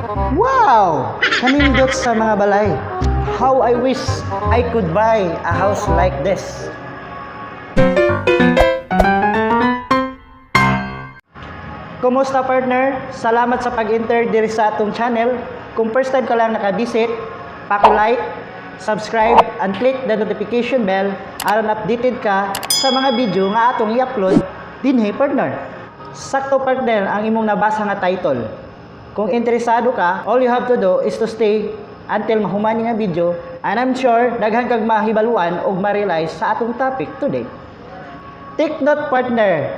Wow! Kanindot sa mga balay. How I wish I could buy a house like this. Kumusta, partner? Salamat sa pag-enter diri sa atong channel. Kung first time ka lang naka-visit, paki-like, subscribe, and click the notification bell aron updated ka sa mga video nga atong i-upload dinhi, partner. Sakto, partner, ang imong nabasa nga title. Kung interesado ka, all you have to do is to stay until mahuman nga video and I'm sure daghan kag mahibaluan og ma-realize sa atong topic today. Take note, partner,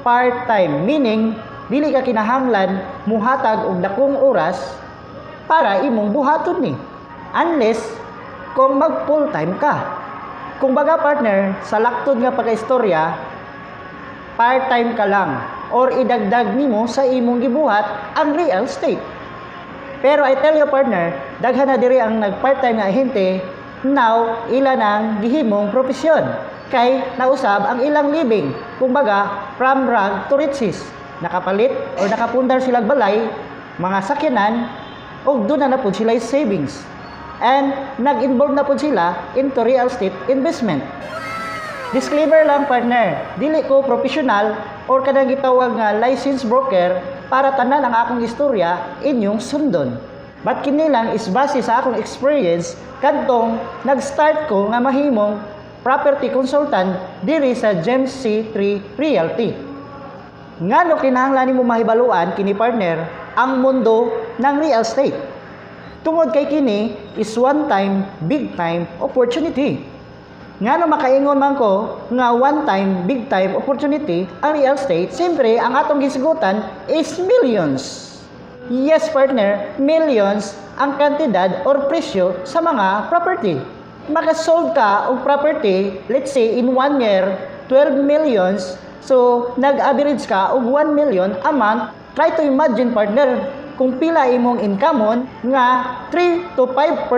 part-time meaning dili ka kinahanglan muhatag og dakong oras para imong buhaton ni. Unless kung mag full-time ka. Kung baga, partner, sa laktod nga pagkaistorya, part-time ka lang or idagdag nimo sa imong gibuhat ang real estate. Pero I tell you, partner, daghan na diri ang nag part-time nga ahente, now ila nang gihimong propesyon kay nausab ang ilang living. Kumbaga, from rag to riches. Nakapalit or nakapundar sila balay, mga sakyanan, ug duna na pud sila savings. And nag-involve na pud sila into real estate investment. Disclaimer lang, partner, dili ko professional or kanang gitawag nga licensed broker para tanan ang akong istorya inyong sundon. But kini lang is base sa akong experience kadtong nag-start ko nga mahimong property consultant diri sa Gem C3 Realty. Ngano kinahanglan nimo mahibaluan kini, partner, ang mundo ng real estate? Tungod kay kini is one time, big time opportunity. Ngano makaingon man ko nga one time, big time opportunity ang real estate? Siyempre, ang atong gisgutan is millions. Yes, partner, millions ang kantidad or presyo sa mga property. Makasold ka og property, let's say in one year, 12 millions, so nag-average ka og 1 million a month. Try to imagine, partner, kung pila imong income nga 3 to 5%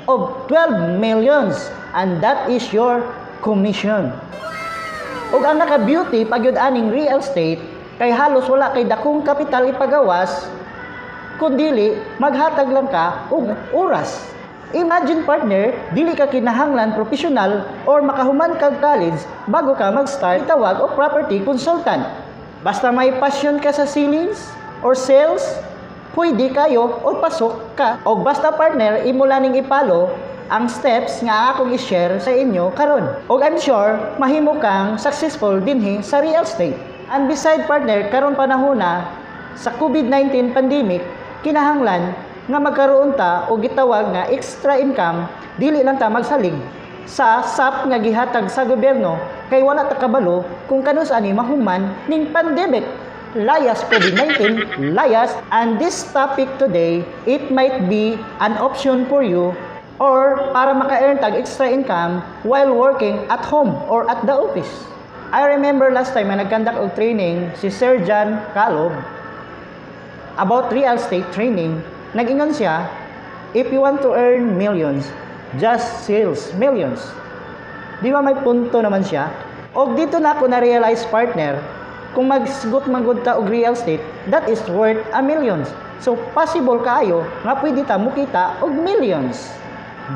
of 12 millions and that is your commission. Ug ang naka-beauty pagyud aning real estate kay halos wala kay dakong kapital ipagawas kundili maghatag lang ka og oras. Imagine, partner, dili ka kinahanglan professional or makahuman kag college bago ka mag-start tawag og property consultant. Basta may passion ka sa sellings or sales, pwede kayo o pasok ka. O basta, partner, imo lang ning i-follow ang steps nga akong i-share sa inyo karon. Og I'm sure mahimo kang successful dinhi sa real estate. And beside, partner, karon panahon na sa COVID-19 pandemic, kinahanglan nga magkaroon ta og gitawag nga extra income, dili lang ta magsalig sa SAP nga gihatag sa gobyerno kay wala ta kabalo kung kanus ani mahuman ning pandemic. Layas, COVID-19, layas. And this topic today, it might be an option for you or para maka-earn tag extra income while working at home or at the office. I remember last time na nag-conduct og training si Sir John Calob about real estate training, nag-ingon siya, "If you want to earn millions, just sales millions." Di ba may punto naman siya? Og dito na ako na-realize, partner, kung magsgot man gud ta og real estate, that is worth a millions. So possible kaayo nga pwede ta mukita og millions.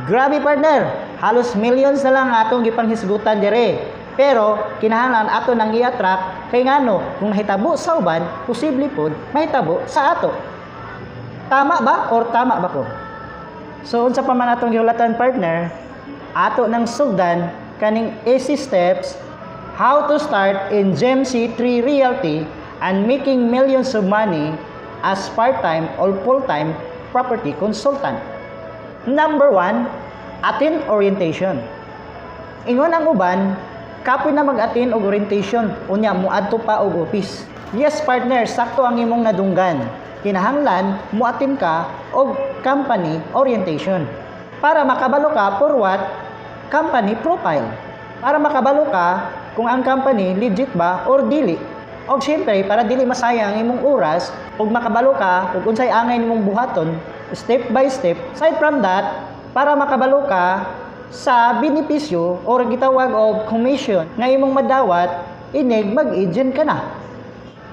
Grabe, partner, halos millions na lang atong gipanghisgutan dire. Pero kinahanglan ato nang i-attract kay ngano kung nahitabo sa uban, posible pod mahitabo sa ato. Tama ba or tama ba ko? So unsa pa man atong gihulatan, partner, ato nang sugdan kaning easy steps how to start in Gem C3 Realty and making millions of money as part-time or full-time property consultant. Number one, attend orientation. Ingon ang uban, kapoy na mag-attend og orientation, unya muadto pa og office. Yes, partner, sakto ang imong nadunggan. Kinahanglan mo-attend ka og company orientation para makabalo ka for what company profile. Para makabalo ka kung ang company legit ba or dili. Og syempre, para dili masayang ang imong oras ug makabalo ka ug unsay angay nimong buhaton step by step. Aside from that, para makabalo ka sa benepisyo or gitawag og commission nga imong madawat inig mag-agent ka na.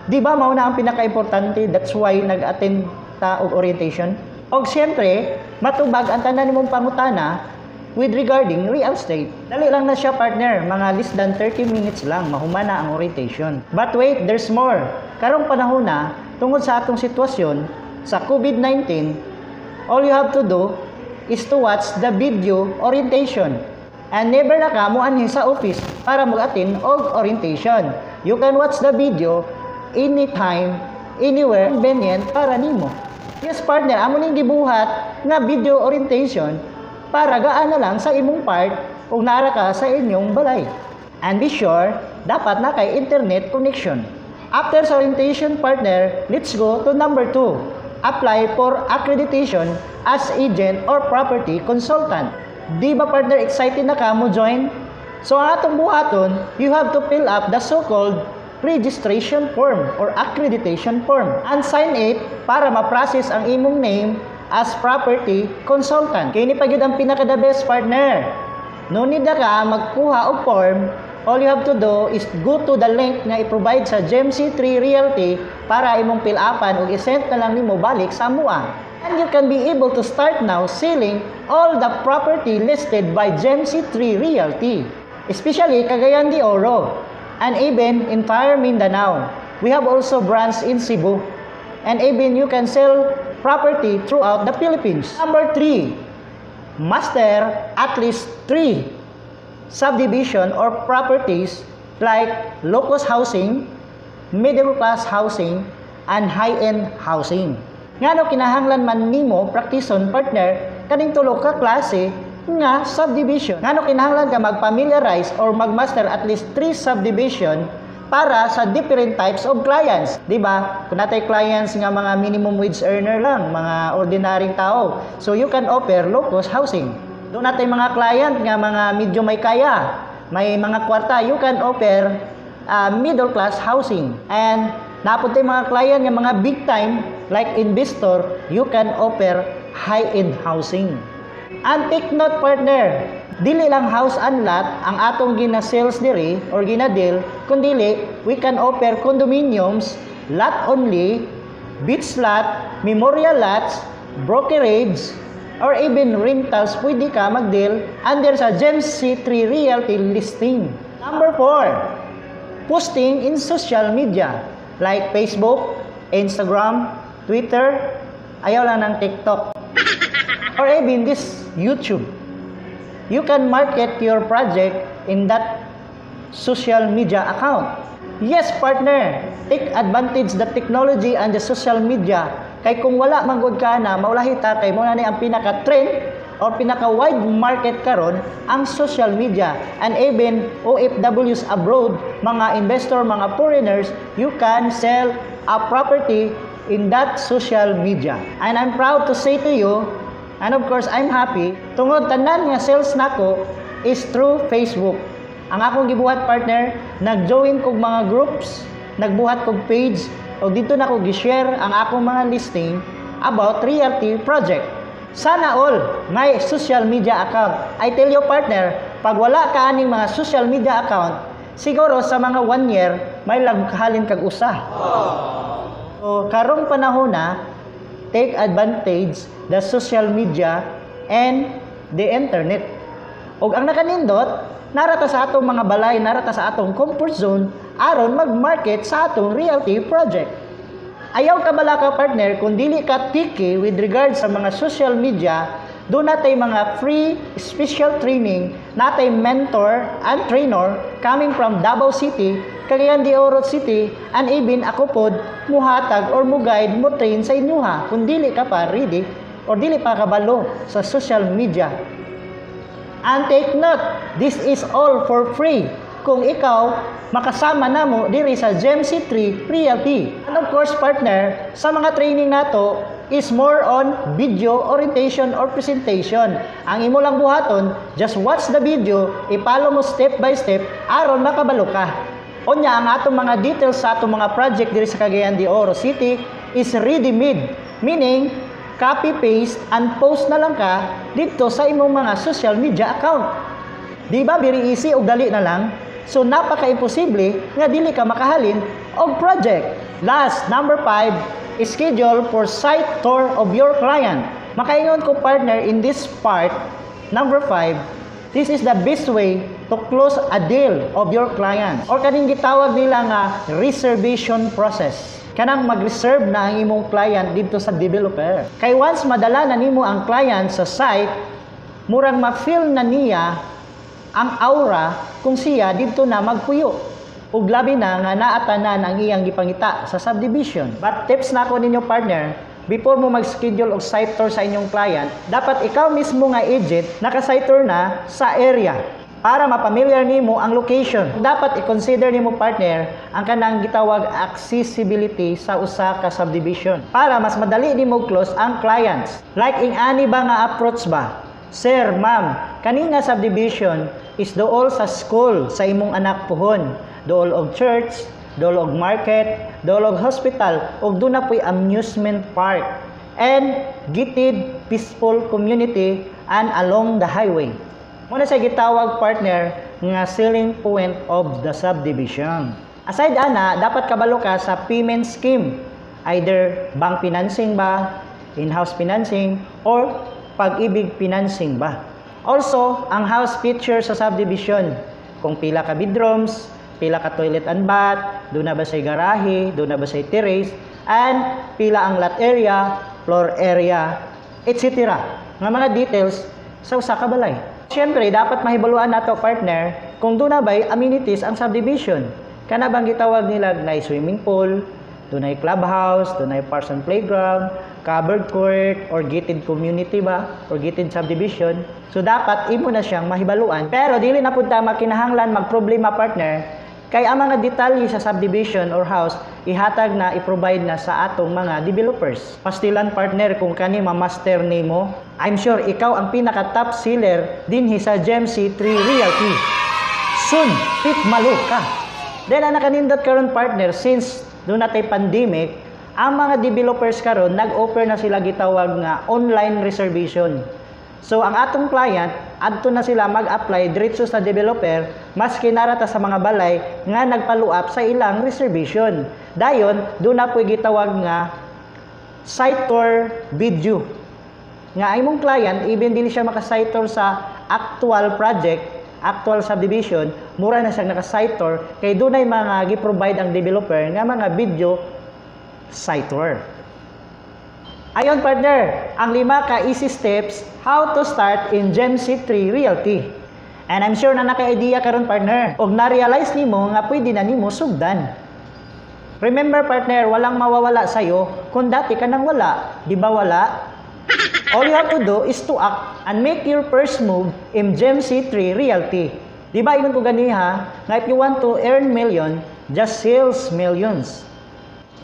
Di ba mao na ang pinaka-importante? That's why nag-attend ta og orientation. Og siyempre, matubag ang tanan nimong pangutana with regarding real estate. Dali lang na siya, partner, mga less than 30 minutes lang mahumana ang orientation. But wait, there's more. Karong panahon na, tungod sa atong sitwasyon sa COVID-19, all you have to do is to watch the video orientation. And never na ka moanhi sa office para mag-attend og orientation. You can watch the video anytime, anywhere, convenient para nimo. Yes, partner, amo ning gibuhat nga video orientation para gaan na lang sa imong part ug nara ka sa inyong balay. And be sure, dapat na kay internet connection. After sa orientation, partner, let's go to number 2. Apply for accreditation as agent or property consultant. Di ba, partner, excited na ka mo join? So ang atong buhaton, you have to fill up the so-called registration form or accreditation form and sign it para ma-process ang imong name as property consultant. Kini pa gyud ang pinaka the best, partner. No need na ka magkuha og form. All you have to do is go to the link nga i-provide sa GMC3 Realty para imong fill upan ug i-send na lang nimo balik sa amoa. And you can be able to start now selling all the property listed by GMC3 Realty, especially Cagayan de Oro and even entire Mindanao. We have also branch in Cebu. And even you can sell property throughout the Philippines. Number 3, master at least three subdivision or properties like low-cost housing, middle class housing, and high-end housing. Ngano kinahanglan man nimo praktison, partner, kaning tulo ka klase nga subdivision? Ngano kinahanglan ka mag-familiarize or mag-master at least three subdivision para sa different types of clients, di ba? Kung natay clients nga mga minimum wage earner lang, mga ordinaryong tao, so you can offer low cost housing. Duna tay mga client nga mga medyo may kaya, may mga kwarta, you can offer middle class housing. And naa pod tay mga client nga mga big time like investor, you can offer high-end housing. And take note, partner, dili lang house and lot ang atong gina-sales diri or gina-deal, kundi we can offer condominiums, lot only, beach lot, memorial lots, brokerage, or even rentals. Pwede ka mag-deal under sa GEMS C3 Realty listing. Number 4, posting in social media like Facebook, Instagram, Twitter, ayaw lang ng TikTok, or even this YouTube. You can market your project in that social media account. Yes, partner, take advantage the technology and the social media. Kay kung wala man gud ka na, maulahi ta kay mao na ni ang pinaka-trend or pinaka-wide market karon, ang social media. And even OFWs abroad, mga investor, mga foreigners, you can sell a property in that social media. And I'm proud to say to you, and of course I'm happy, tungod tanan nga sales nako is through Facebook. Ang akong gibuhat, partner, nag-join kog mga groups, nagbuhat kog page, o dito nako gi-share ang akong mga listing about realty project. Sana all may social media account. I tell you, partner, pag wala ka aning mga social media account, siguro sa mga one year, may laghalin kag usa. So, karong panahon na, take advantage the social media and the internet. Ug ang nakanindot, narata sa atong mga balay, narata sa atong comfort zone, aron mag-market sa atong realty project. Ayaw ka bala ka, partner, kung dili ka techie with regard sa mga social media, duna tay mga free special training, natay mentor and trainer coming from Davao City, Cagayan de Oro City, and even ako pod muhatag or mo guide, mo train sa inyoha kung dili ka pa ready or dili pa kabalo sa social media. And take note, this is all for free kung ikaw makasama namo diri sa GMC3 Realty. And of course, partner, sa mga training nato is more on video orientation or presentation. Ang imo lang buhaton, just watch the video, i-follow mo step by step aron makabalo ka. Unya ang atong mga details sa atong mga project diri sa Cagayan de Oro City is ready made. Meaning, copy paste and post na lang ka dito sa imong mga social media account. Di ba very easy ug dali na lang? So napaka-imposible nga dili ka makahalin og project. Last, number 5 Schedule for site tour of your client. Makaingon ko, partner, in this part, number 5, this is the best way to close a deal of your client. Or kaning gitawag nila nga reservation process. Kanang mag-reserve na ang imong client dito sa developer. Kay once madala na nimo ang client sa site, murang ma-feel na niya ang aura kung siya dito na magpuyo. Ug labi na nga naatanan ang iyang gipangita sa subdivision. But tips na ako ninyo, partner, before mo mag-schedule og site tour sa inyong client, dapat ikaw mismo nga agent naka-site tour na sa area para mapamilyar nimo ang location. Dapat i-consider nimo, partner, ang kanang gitawag accessibility sa usa ka subdivision para mas madali nimo close ang clients. Like ing ani ba nga approach ba? "Sir, ma'am, kani nga subdivision is dool sa school sa imong anak puhon. Dool og church, dool og market, dool og hospital, ug duna po'y amusement park. And gated peaceful community and along the highway." Muna sa gitawag, partner, nga selling point of the subdivision. Aside ana, dapat kabalo ka sa payment scheme. Either bank financing ba, in-house financing, or Pag-IBIG financing ba. Also, ang house feature sa subdivision. Kung pila ka bedrooms, pila ka toilet and bath, duna ba say garahe, duna ba say terrace, and pila ang lot area, floor area, etc. nga mga details sa usa ka balay. Siyempre, dapat mahibaluan nato, partner, kung duna ba'y amenities ang subdivision. Kana bang gitawag nila na swimming pool, dunay clubhouse, dunay parks and playground, covered court, or gated community ba, or gated subdivision. So dapat imo na siyang mahibaluan. Pero dili na pud ta makinahanglan magproblema, partner, kay ang mga detalye sa subdivision or house ihatag na, i-provide na sa atong mga developers. Pastilan, partner, kung kani ma-master nimo, I'm sure ikaw ang pinaka top seller dinhi sa GMC 3 Realty. Soon, petmalu ka. Then ang nakanindot karon, partner, since duna tay pandemic, ang mga developers karon nag-offer na sila gitawag nga online reservation. So ang atong client, adto na sila mag-apply diretso sa developer maski naa ra ta sa mga balay nga nag-follow up sa ilang reservation. Dayon, duna po'y gitawag nga site tour video. Nga ang imong client, even dili siya maka-site tour sa actual project, actual subdivision, mura na siyang naka-site tour kay dunay mga gi-provide ang developer nga mga video site tour. Ayon, partner, ang lima ka easy steps how to start in GMC 3 Realty. And I'm sure na naka-idea karon, partner, og na-realize nimo nga pwede na nimo sugdan. Remember, partner, walang mawawala sa'yo kung dati ka nang wala. Di ba wala? All you have to do is to act and make your first move in GMC 3 Realty. Di ba ingon ko ganiha nga if you want to earn million, just sales millions.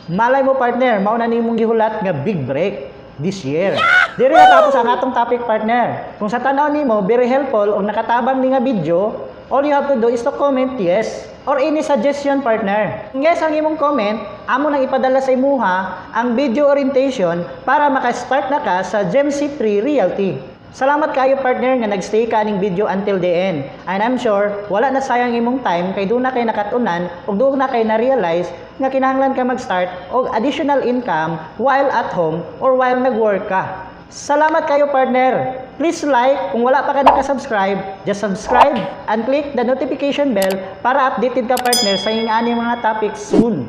Malay mo, partner, mao na nimong gihulat nga big break this year. Diri na tapos ang atong topic, partner. Kung sa tanaw nimo very helpful o nakatabang ni nga video, all you have to do is to comment "yes" or any suggestion, partner. Kung yes ang imong comment, amo nang ipadala sa imuha ang video orientation para maka-start na ka sa GMC 3 Realty. Salamat kayo, partner, nga nagstay ka aning video until the end. And I'm sure wala na sayang imong time kay duna kay nakatunan ug duna kay na-realize nga kinahanglan ka mag-start og additional income while at home or while nag-work ka. Salamat kayo, partner. Please like. Kung wala pa ka naka-subscribe, just subscribe and click the notification bell para updated ka, partner, sa inyong aning mga topics soon.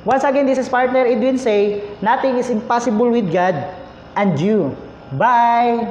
Once again, this is partner Edwin say, nothing is impossible with God and you. Bye!